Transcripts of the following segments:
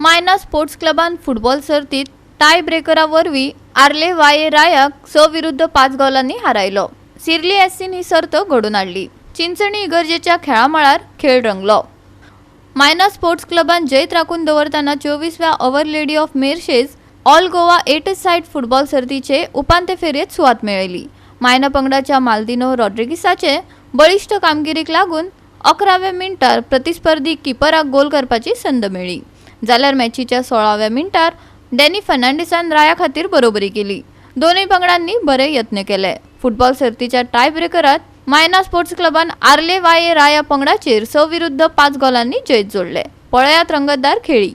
मायना sports क्लबान football सर्तीत tie ब्रेकरा वरवीं आर्ले वाये रायाक 6-5 गोलांनी हारायलो. सिर्ली एससीन ही सर्त घडोवन हाडली. चिंचणी इगर्जेच्या खेळामळार खेळ रंगलो. मायना स्पोर्ट्स क्लबान जैत राखून दवरतना 24व्या Our Lady of Mercies all Goa 8 side football सर्तीचे उपांत्य फेरयेत सुवात मेळयली. मायना पंगडाच्या माल्दिनो रॉड्रिगिसाचे बळिश्ट कामगिरीक लागून 11व्या मिनटार प्रतिस्पर्धी किपराक गोल करपाची संद मेळ्ळी, जाल्यार मॅचीच्या 16व्या मिनटार डॅनी फर्नांडीसान राया खातीर बरोबरी केली. दोनूय पंगडांनी बरे यत्न केले. फुटबॉल सर्तीच्या टाय ब्रेकरात मायना स्पोर्ट्स क्लबान आर्ले वाये राया पंगडाचेर 6-5 गोलांनी जैत जोडले. पळयात रंगतदार खेळी.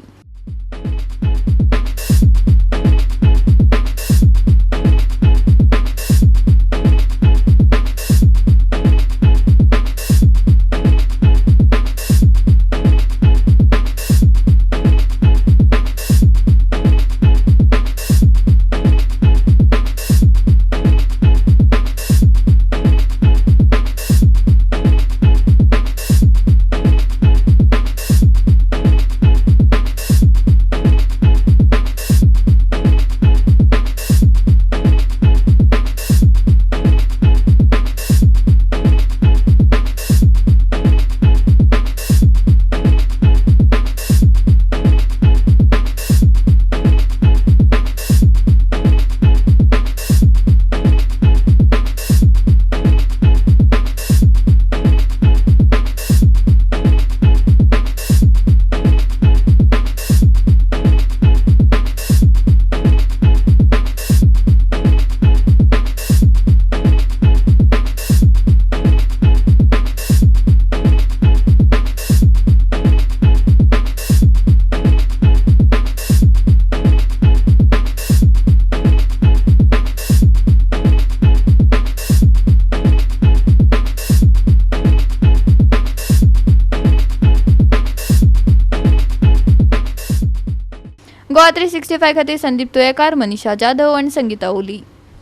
गोवा 365 खातीर संदीप तुयेकार, मनीषा जाधव आनी संगीता ओली.